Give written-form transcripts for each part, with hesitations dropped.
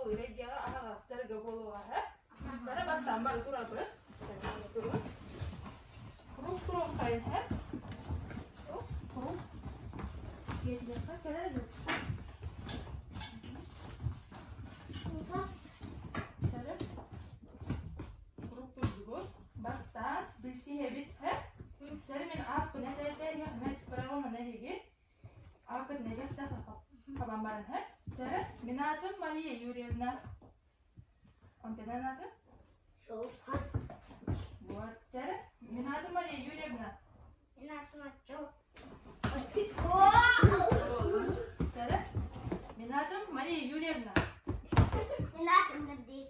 тулалыыр эйгэҕэ аһаҕас дьарыга буолуоҕа һэ. Чара бастаан бары турабыт. Турун. Круг туруоххайын һэ. Круг. Диэтилэххэ кэлэр Чара. Круг турдубут. Бастаан билсиһэбит һэ. Чара мин ааппын этэ-этэ мяч быраҕан эһиги Аакыт нэдиэхтээх хабан баран һэ. Чэрэ, мин аатым Мария Юрьевна. Онтон аатын? Шолсхан. Вот, чэрэ, мин аатым Мария Юрьевна. Мин аатым Аччыл. Чэрэ, мин аатым Мария Юрьевна. Мин аатым Гордей.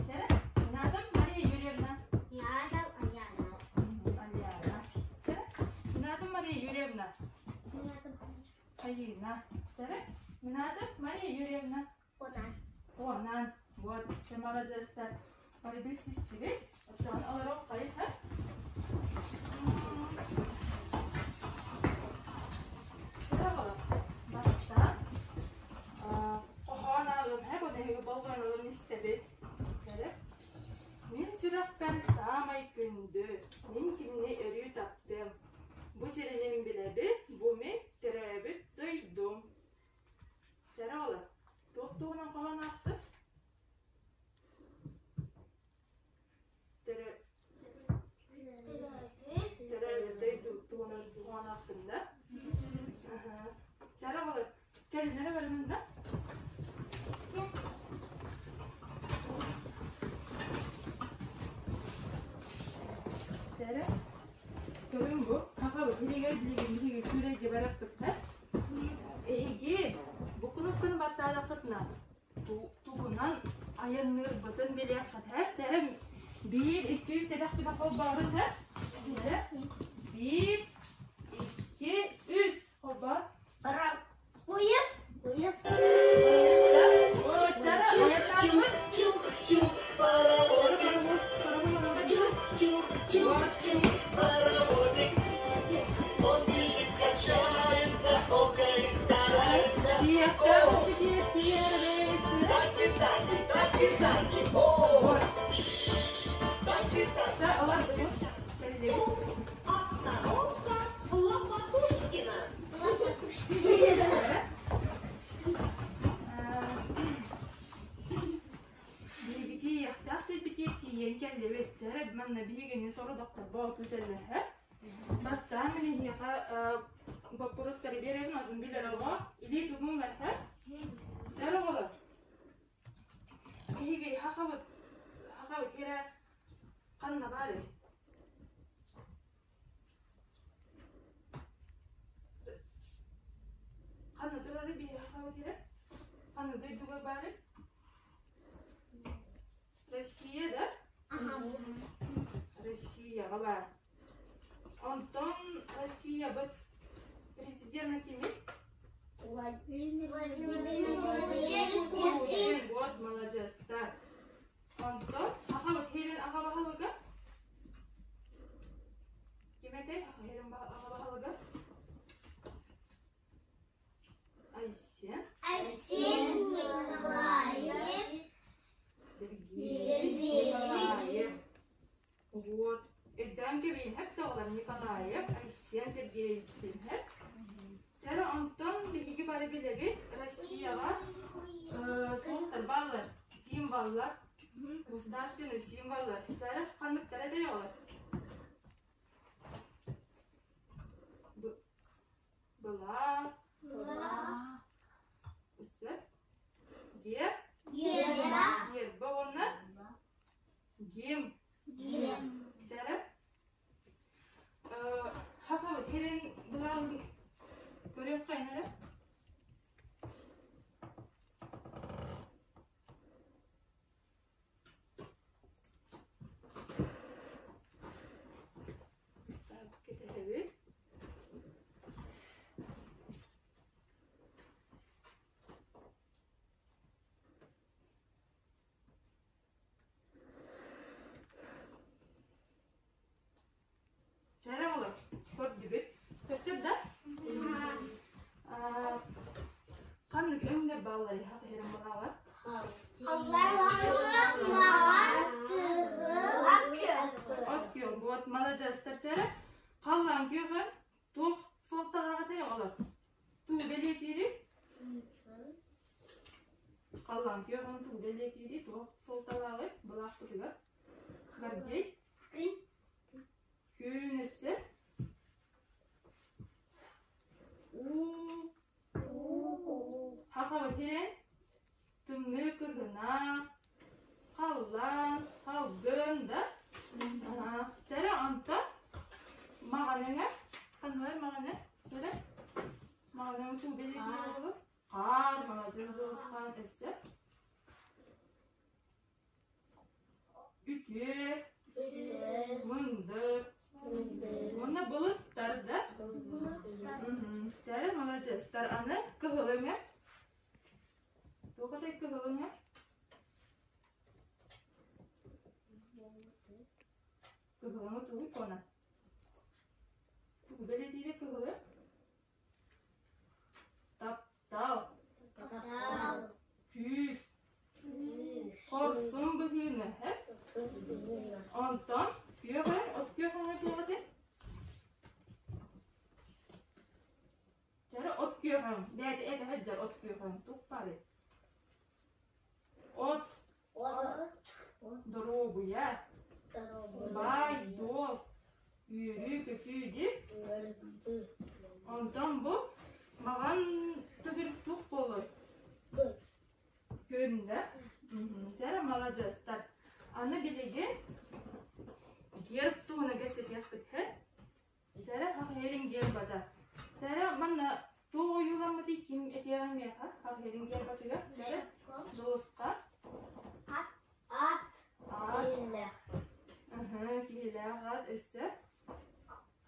Чэрэ, мин аатым Мария Юрьевна. Мин аатым Аяна. Аяна. Мин аатым Мария Юрьевна. Айыына. Чэрэ, мин аатым Мария Юрьевна. Онан. Онан. Вот, все маладьыастар. Бары билсистибит. Оттон олорон хайыха. Бастаан хоһоон ааҕыам һэ, бу эһиги болҕойон олорон истэбит. Мин сүрэхпэр саамай күндү, мин кинини өрүү таптыам. Бу сири мин билэбин, бу мин төрөөбүт дойдум. Чэрэ оҕолор, туох туһунан хоһоон аахтыҥ? Төрөөбүт дойду туһунан хоһоон аахтыҥ да? Чэрэ оҕолор, Кэлиннэрэ барынын да? Сэрэ, көрүҥ бу, хахабыт иһигэр билигин биһиги күүлэйгэ барахпыт да? Эһиги бу кнопканы баттаатаххытына тугунан айанныырбытын билиэххит һэ? Чэрэ, биир, икки, үс тэтэхпитэ холбоорун һэ? Чэрэ, биир, икки, үс холбоор. Поезд, поезд. Чух-чух, паровозик. Чух-чух-чух, паровозик. Он бежит, качается, охает, старается. О! Таки-таки, таки-таки, о! Таки-таки, таки-таки. Остановка Лопатушкина. Биһиги тиийиэхтээх сирбитигэр тиийэн кэллибит. Дьэ, манна биһигини сорудохторбо күүтэллэһэ. Бастаан мин эһиэхэ боппуруостары биэрэбин, атын билэр оҕо илии тутуҥ-лэрхэ. Дьэ, оҕолор, биһиги хахабыт, хахабыт иһэрэ ханна баарый? Ханна турары биһиэхэ эрэ? Ханна дойдуга баары? Россия да? Россияҕа баар. Онтон Россиябыт президена кимий? Владимир Путин. Вот маладьыастар. Онтон аҕабыт Хелен аҕа баһылыга Ким этэй Хелен аҕа баһылыга? Айсен. Айсен Николаев. Сергей Николаев. Вот. Өйдөөн кэбиһэп да оҕолор Николаев, Айсен Сергеевич диэн Чара онтон биһиги бары билэбит Россияҕа туохтар бааллар, символлар, государственный символлар. Чара ханныктара этэй оҕолор? Была. Өссө. Гер. Герба уонна Гим. Чара. Хахабыт херен былаалын көрүөххэ эрэ. Так, кэтэһэбит. Чээрэ оҕолор, көрдүгүт? Көстөр да? Ханнык өҥнөр баалларый хатыһырын былааҕар? От күөх. Вот маладьыастар чэрэ. Халлаан күөҕэ туох суолталааҕытай оҕолор? Туу бэлиэтиири? Халлаан күөҕүн туу бэлиэтиири туох суолталааҕый былаахпытыгар? Гордей? Күн. Күн өссө? Уу. Хахабыт сирин тымныы кыһына, халлаан, халгын да Чэрэ онтон маҕан өҥө ханнылар маҕаны чэрэ маҕан өҥө туу бэлиэтиир хаар маладьыас дьылысхан өссө Үтүө, мындыр уонна былыттар да. Чээрэ маладьыастар аны кыһыл өҥө. Туох этэй кыһыл өҥө? Кыһыл өҥө тугуй куона? Тугу бэлиэтиирэ кыһылы? Таптал. Күүс. Хорсун быһыыны, һэ? Онтон күөх өҥ, от күөх өҥө туох этэй? Чары от күөх өҥ. Бэйэтэ этэ сылдьар от күөх өҥ. Туох баарый? От. Доруобуйа. Баай-дуол. Үөрүү-көтүү диир. Онтон бу маҕан төгүрүк туох буолуой? Күн да? Дьэ, маладьыастар. Аны билигин герб туһунан кэпсэтиэхпит һэ? Дьэрэ хахыйарын гербата. Дьэрэ манна туох ойууламмытый ким этиэҕэй миэхэ хахыйарын гербатыгар? Дьэрэ Дьулусха. Ат. Ат. Киһилээх. Киһилээх ат өссө.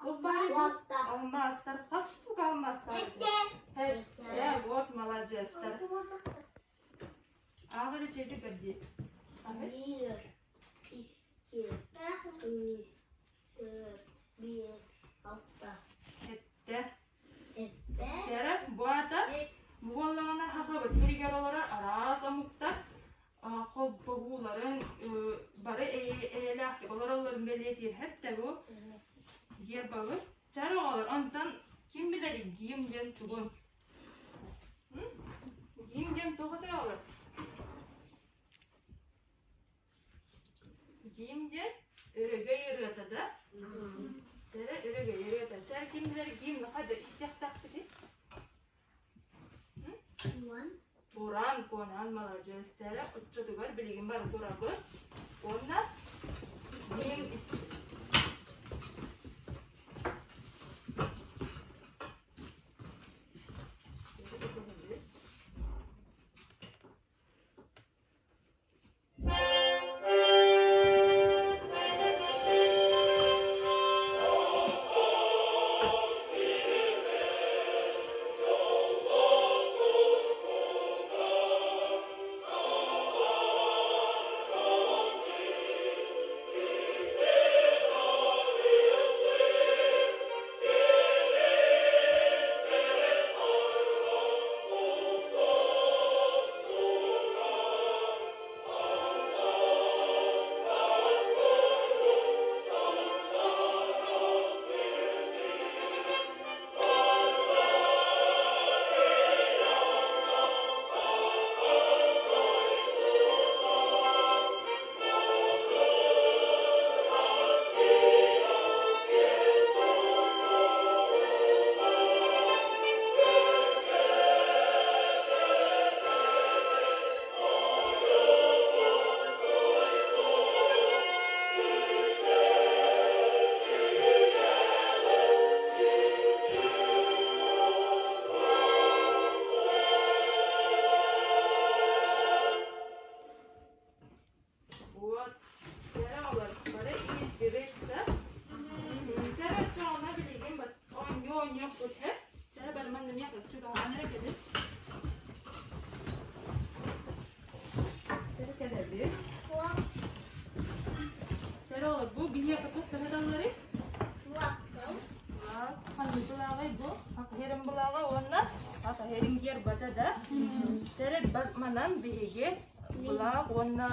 Туох баарый бу? Алмаастар. Хас штука алмаас баар? Сэттэ. Вот маладьыастар. Ааҕар үчүгэйдик көрдүү. Биир, икки, үс, төрт, биэс, алта. Сэттэ. Сэттэ. Чэрэ, бу аата бу буоллаҕына сахабыт сиригэр олорор араас омуктар холбоһууларын бары эйэлээхтик олороллорун бэлиэтиир хэттэ бу гербабыт. Чэр оҕолор, онтон ким билэр гимн диэн тугун? Гимн диэн туох этэй оҕолор? Гимн диэн өрөгөй ырыата да? Чэрэ өрөгөй ырыата. Чэр ким билэр гимн хайда истиэхтээхпитий? Туран, куонан маладьыас. Чэрэ оччотугар билигин бары турабыт. Уонна гимн Вот. Дьэрэ олор бары иһирдибит да. Дьэрэ оччоҕуна билигин бас оонньуу оонньуохпут һэ. Дьэрэ бары манна миэхэ чугаһаан эрэ кэлин. Дьэрэ кэлэбит. Дьэрэ олор бу биһиэхэ туох көһөрөллөрүй? Ханнык былааҕый бу? Хахыһырын былааҕа уонна хахыһырын гербата да. Чэрэ манан биһиги былаах уонна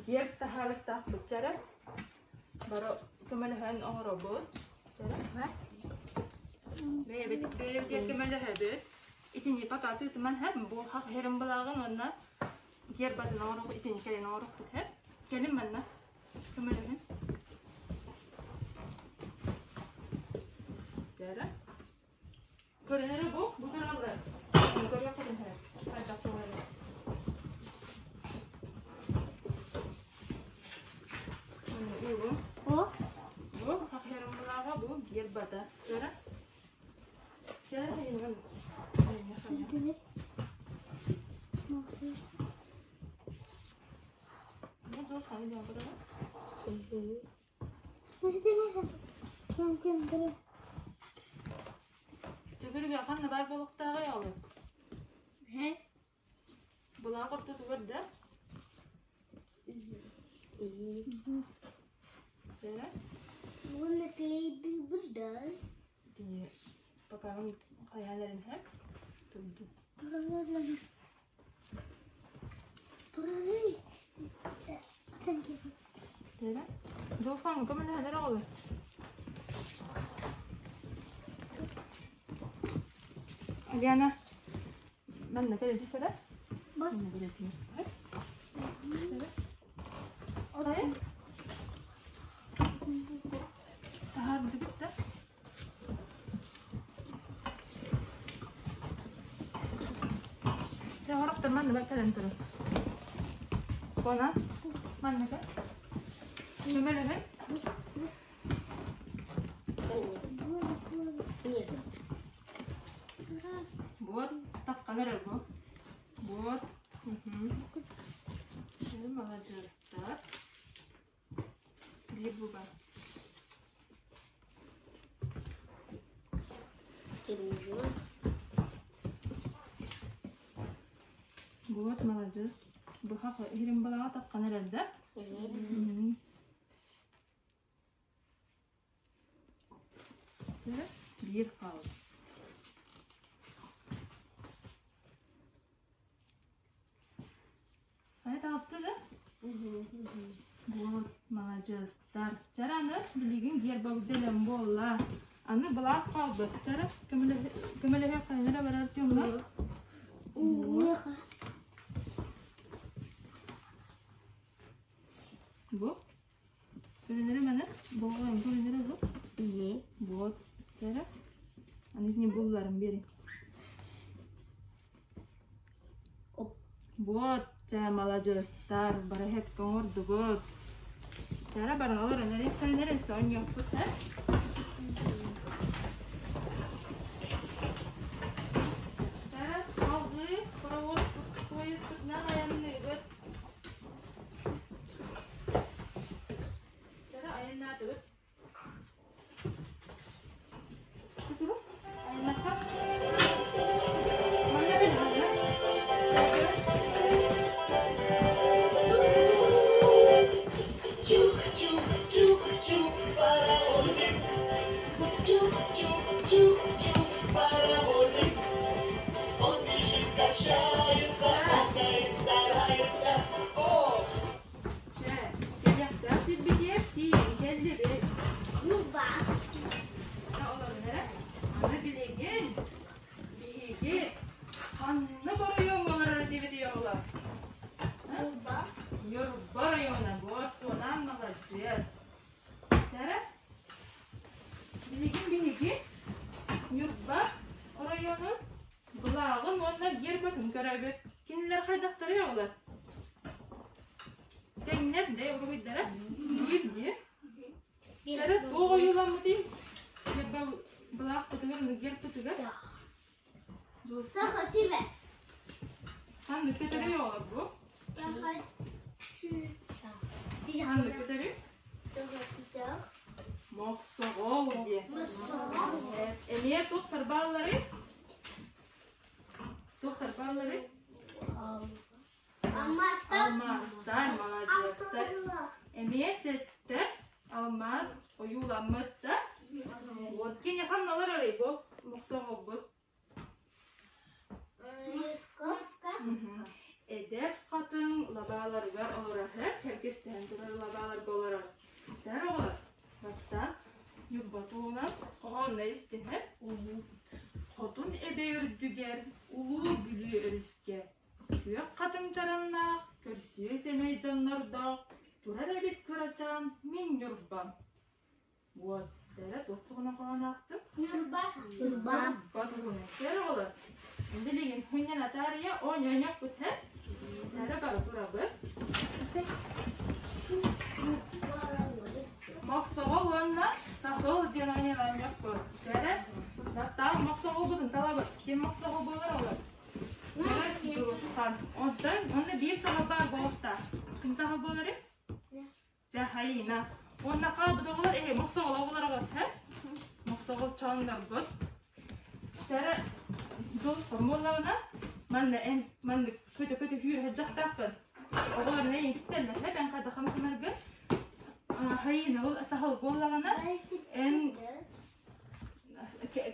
герб таһаарыктаахпыт чэрэ. Бары көмөлөһөн оҥоробут. Чэрэ. Бэйэбит бэйэбитигэр көмөлөһөбүт. Итини пока тыытыман һэп, бу хах иһэрин былааҕын уонна гербатын оҥоруох итини кэлин оҥоруохпут һэп. Кэлин манна көмөлөһүн. Чэрэ. Көрүнэрэ бу, бу көрөллөр. Көрүөх көрүнэр. Хайдах туһары. Бу. Бу. Бу хахыарымлааҕа бу гербата. Көрө. Көрө иннин. Бу да сайда көрө. Төгүрүгэ ханна баар буолуохтааҕый ол? Былаах ортотугар да? Дэрэ? Уонна клейдыыбыт да. Итини пока хайаан эрин һэп турду. Дьулусхаҥҥа көмөлөһөн эрэ оҕолор. Диана, манна кэлэ сэрэ. Манна кэлэ Таһаардыбыт да. Дьэ, орохтор манна бар кэлэн турар. Кона, манна кэл. Көмөлөһүн. Вот, таххан эрэр бу. Вот. Маладьыастар. Биир бу бар. Вот, молодец. Быһах иһирин балаҕа таххан эрэр да? Биир хаал. Хайа таҕыста да? Вот, маладьыастар. Чара аны билигин гербовделем буолла. Аны былаах хаалбыт. Чара көмөлөһө хайнара барар тюмна. Бу. Көрүнэрэ маны. Болҕойон көрүнэрэ бу. Вот. Чара. Аны не булларым бери. Вот, чэ, маладьыастар, бары һэккэ оҥордугут. Чара баран олорон эриэххэ эрэ оонньуохпут ээ. Чара, салгыы паровоз поездкытынан айанныыбыт. Чара айаннаатыбыт. Чух-чух, чух-чух, паровозик. Чух-чух, чух-чух, паровозик. Он бежит, качается, охает, старается. Ох! Чэ, кэлиэхтээх сирбитигэр тиийэн кэллибит. Олорун эрэ. Аны билигин биһиги ханнык оройуоҥҥа олорор этибитий оҕолор? Ньурба оройуона. Вот туонаан маладьыас. Чара, билигин биһиги Ньурба оройуонун былааҕын уонна гербатын көрөбүт. Кинилэр хайдахтарый оҕолор? Тэҥнэр да уруһуйдара биир дии. Чара туох ойууламмытый? Герба былаахпытыгар, гербытыгар? Ханнык көтөрүй оҕолор бу? Ханнык көтөрүй? Мохсоҕол диэн. Эмиэ туох тарбаалларый? Туох тарбаалларый? Алмаастар, маладьыастар. Эмиэ сэттэ алмаас ойууламмыт да. Вот кини ханна олорорый бу мохсоҕолбут? Эдэр хатыҥ лабааларыгар олорор, кэргэстэһэн турар лабааларга олорор. Чэр оҕолор, бастаан Ньурба туһунан хоһоонно истиһэр. Хотун эбэ үрдүгэр Улуу Бүлүү өрүскэ күөх хатыҥ чараннаах, көрсүө сэмэй дьоннордоох турар эбит кырачаан мин Ньурбам. Вот, дьэрэ туох туһунан хоһоон аахтым? Ньурба. Ньурба. Ньурба туһунан. Чэр оҕолор, билигин хүннэн атаарыйа оонньоонньохпут һэ? Чэрэ бары турабыт. Мохсоҕол уонна саһыл диэн оонньоон оонньохпут. Чэрэ, бастаан мохсоҕолбутун талабыт. Ким мохсоҕол буолар олор? Дьулусхан. Онтон онно биир саһыл баар буолуохтаах. Ким саһыл буоларый? Дьэ, хайыына. Уонна хаалбыт оҕолор эһи мохсоҕол оҕолор оҕот, һэ? Мохсоҕол чоҥноргут. Чара дьулусхан буоллаҕына, манна эн маннык көтө-көтө хүүрэ сылдьахтааххын. Оҕолор эн ииттэллэр, һэ, эн хайдах хамсанаргын. Хайыына ол саһыл буоллаҕына, эн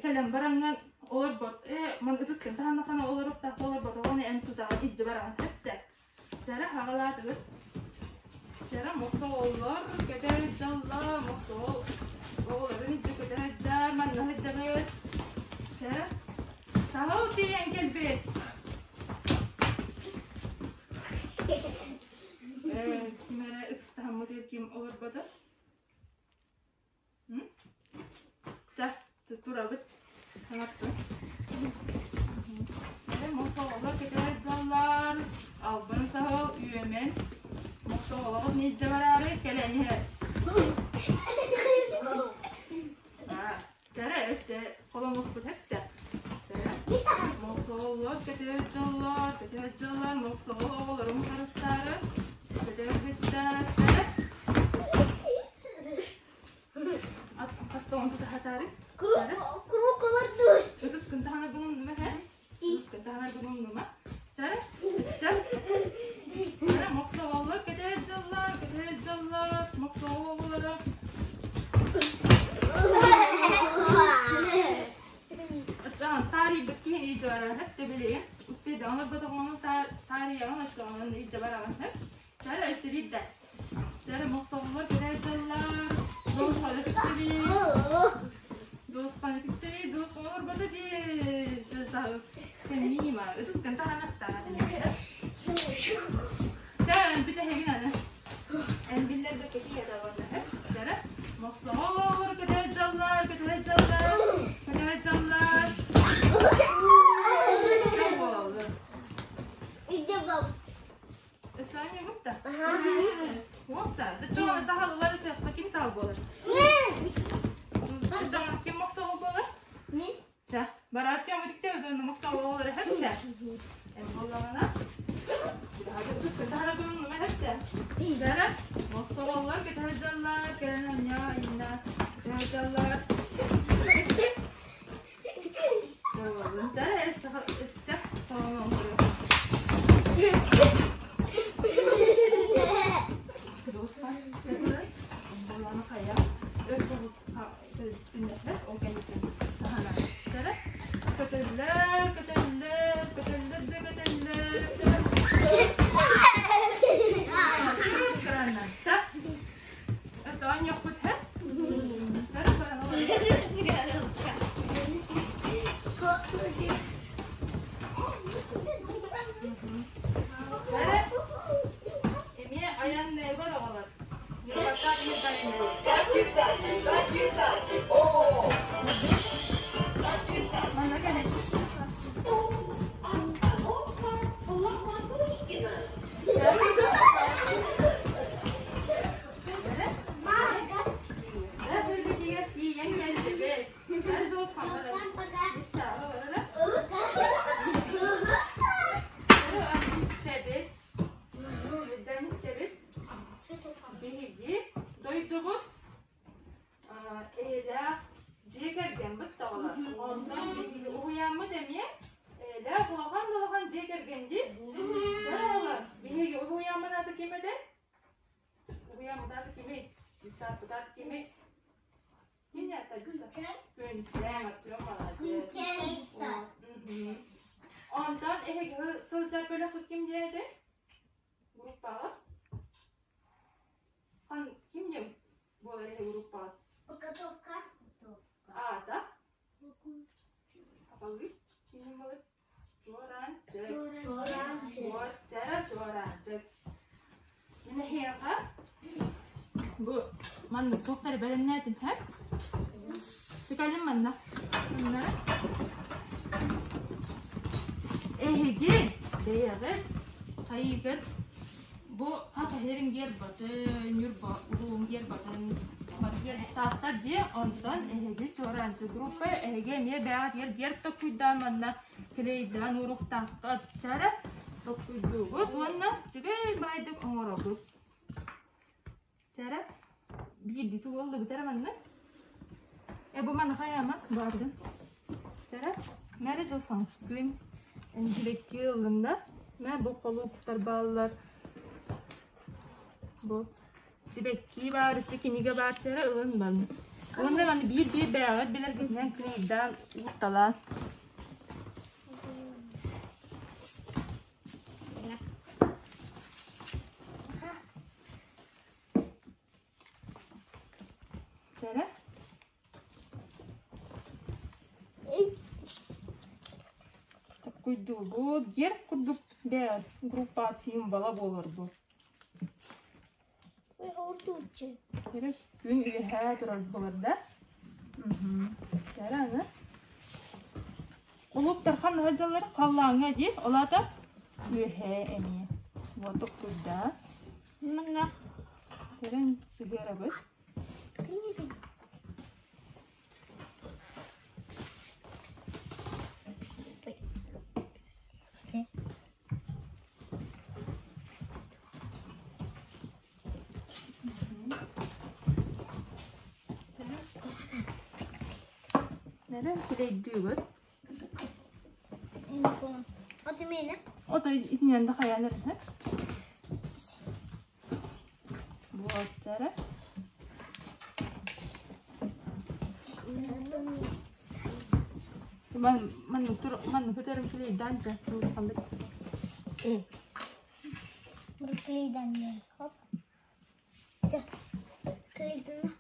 кэлэн бараҥҥын олорбот, ээ, ман ытыскын таһаннаххына олоруохтаах олорбот оҕону эн тутаҕын илдьэ бараҕын, сөптө. Чара хаҕалаатыбыт. Чара мохсоҕоллор, көтө дьолло, мохсоҕол оҕолорун илдьэ көтө сылдьар, манна сылдьабыт. Чара саһыл тиийэн кэлбит. Ким эрэ ытыстаһаммыт ким олорбото? Чэ, турабыт. Саҥаттын. Мохсоҕолор көтөр дьаллар, албын саһыл, үөмэн. Мохсоҕолоҕут ньидьэ бараары кэлэн иһэр. Кэрэ өссө холомуспут эттэ. Мохсоҕоллор көтөр дьоллор, көтөр дьоллор, мохсоҕол оҕолорун харыстаары көтөр бүттэр. Хастаҕын тутаһатаары. Круг олордуй. Ытыс кынтаһана гыннума һэ? Ытыс кынтаһана гыннума. Чара, чар. Чара мохсоҕоллор көтөр дьоллор, көтөр дьоллор, мохсоҕол оҕолоро. Оччоҕон таарыйбыт киһини илдьэ барар сөп билигин. Успейдаҕын орботоҕону таарыйаҕын оччоҕунан илдьэ бараҕын сөп. Чара өссө биирдэ. Чара мохсоҕоллор көтөр дьоллор, дьоллору түктэбит. Дьулусханы түктэбит, дьулусхан олорбото дии. Сэмиима, ытыскын таһанахтаах. Чэ, бүтэһигин аны. Эн биллэрбэккэ тиийэ да Чара, мохсоҕол көтөр дьоллор, көтөр дьоллор, көтөр дьоллор. Буоллун. Саня бутта. Уопта. Дьоччоҕуна саһаллар үтүөххэ ким саһал буолар? Дьоҥҥо ким мохсоҕол буолар? Чэ, барааччы амытыкта өтөн мохсоҕол буолар эһэттэ. Эн буоллаҕына, таһара кунун эһэттэ. Дара, мохсоҕоллор көтө дьаллар, кэлэн анньа инна көтө дьаллар. Дара эссе Көтөллөр, көтөллөр, көтөллөр да көтөллөр. Эмиэ айанныыбар оҕолор. Таки-таки, таки-таки, о! Таки-таки. Манна кэлин. Остановка Лопатушкина. Тиийэн кэллибит. Истэбит. Биһиги дойдубут эйэлээх дьиэ кэргэммит оҕолор. Онтон биһиги уһуйааммыт эмиэ эйэлээх улахан да улахан дьиэ кэргэн дии. Оҕолор, биһиги уһуйааммыт аата ким этэ? Уһуйааммыт аата кимий? Детсадпыт аата кимий? Ким аата? Күнчээн. Күнчээн, Артем молодец. Онтон эһиги сылдьар бөлөххүт ким диэтэй? Группаҕа? Хан ким диэн буолар эһиги группаҕа? Подготовка. Аата? Апалыы? Ким диэн буолар? Чуораанчык. Чуораанчык. Уоттара чуораанчык. Мин эһиэхэ бу маннык туохтары бэлэмнээтим һэ? Түкэлим манна. Манна. Эһиги бэйэҕит хайыыгыт бу хат эһэрин гербатын, Ньурба улууһун гербатын таахтар дии, онтон эһиги чуораанчы группа эһиги эмиэ бэйэҕитигэр герб токкуйдаан манна клейдаан ууруохтааххыт. Чара токкуйдуугут уонна үчүгэй баайдык оҥоробут. Чара биирдии тугу эрэ манна. Э бу манна хайаама баардын. Чара мэрэ дьыл саҥскын энгилекки ыллында. Мэ бу холууктар бааллар. Бу сибэкки баар, өссө кинигэ баар чара ылын бан. Уонна маны биир-биир бэйэҕит билэргитинэн клейдаан уурталаан. Чэрэ? Куйдуубут, герб курдук бэйэ группа символа буолар бу. Кэрэ күн үөһээ турар буолар да? Кэрэ аны. Кулууптар ханна сылдьаллар? Халлааҥҥа дии, ол аата үөһээ эмиэ. Вот курда. Манна көрөн сыһыарабыт. Нэрэ килэйдиибит. Ото итинэн да хайаан эрэ. Буолчара. Ман ман тур ман көтөрүм килейдан ча туусхаллык. Хоп. Клейдан.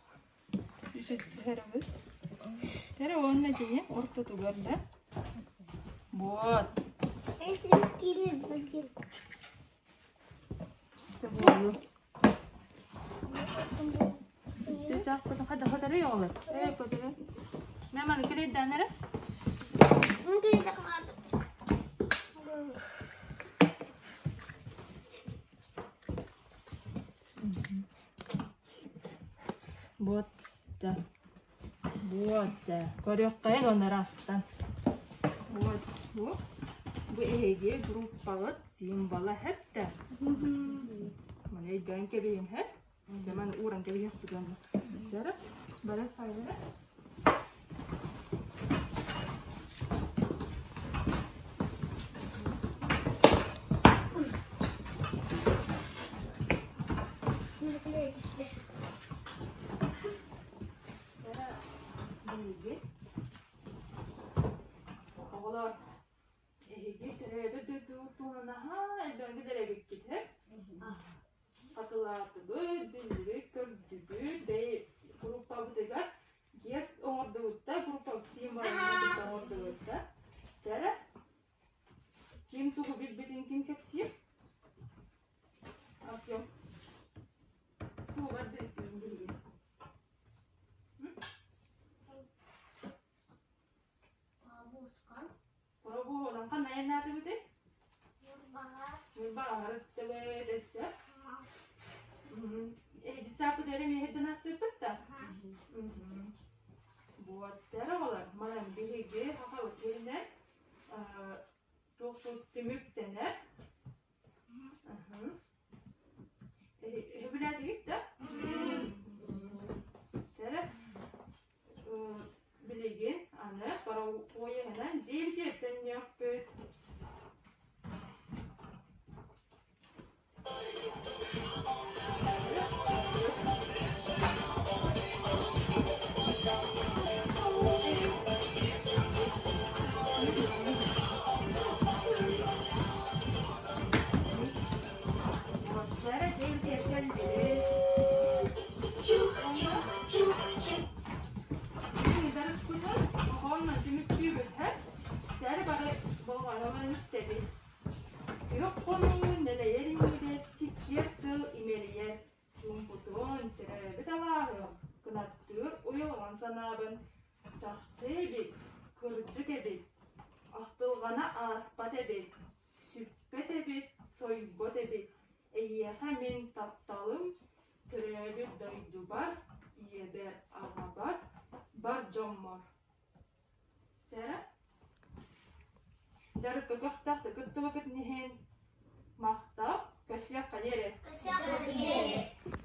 Түһэрэбит. Кэрэ уонна дьиҥэ ортотугар да. Вот. Буолу. Чачаах хада хатары оҕолор. Ээ көтөрө. Мэ маны килейдаан эрэ. Вот. Вот. Көрүөххэйин онараахтан. Вот. Бу. Бу эһиги группаҕыт символа хэптэ. Маны өйдөөн кэбиһиҥ хэп. Дьэ маны ууран кэбиһиэхпит уонна. Дьара, бары файлара. Биһиги оҕолор эһиги төрөөбүт дойдугут туһунан наһаа элбэҕи билэр эбиккит ээ? Хатылаатыбыт, биллибит, көрдүбүт, бэйи группабытыгар герб оҥордубут да, группа символын оҥордубут да. Чэ эрэ, ким тугу билбитин ким кэпсиир? Артем. Тугу бардыттыын биһиги? Пробуодан ханна айаннаатыбытый? Ньурбаҕа барыттыбыт өссө. Эһиги эрэ миэхэ дьанаахтыырбыт да? Буоттар оҕолор, манан биһиги хахабыт иһинэн туохпут түмүктэнэр. Сөбүлээтигит да? Эрэ билигин аны поеһынан дьиэбитигэр төннүөхпүт. уйулҕан санаабын. Чахчы эбит, кырдьык эбит, ахтылҕана ааспат эбит, сүппэт эбит, сойбот эбит. Эйиэхэ мин тапталым төрөөбүт дойдубар, ийэбэр, аҕабар, бар дьоммор. Чэ, дьарыкка көхтөөхтүк кыттыбыкыт иһин махтал, көрсүөххэ диэри. Көрсүөххэ диэри.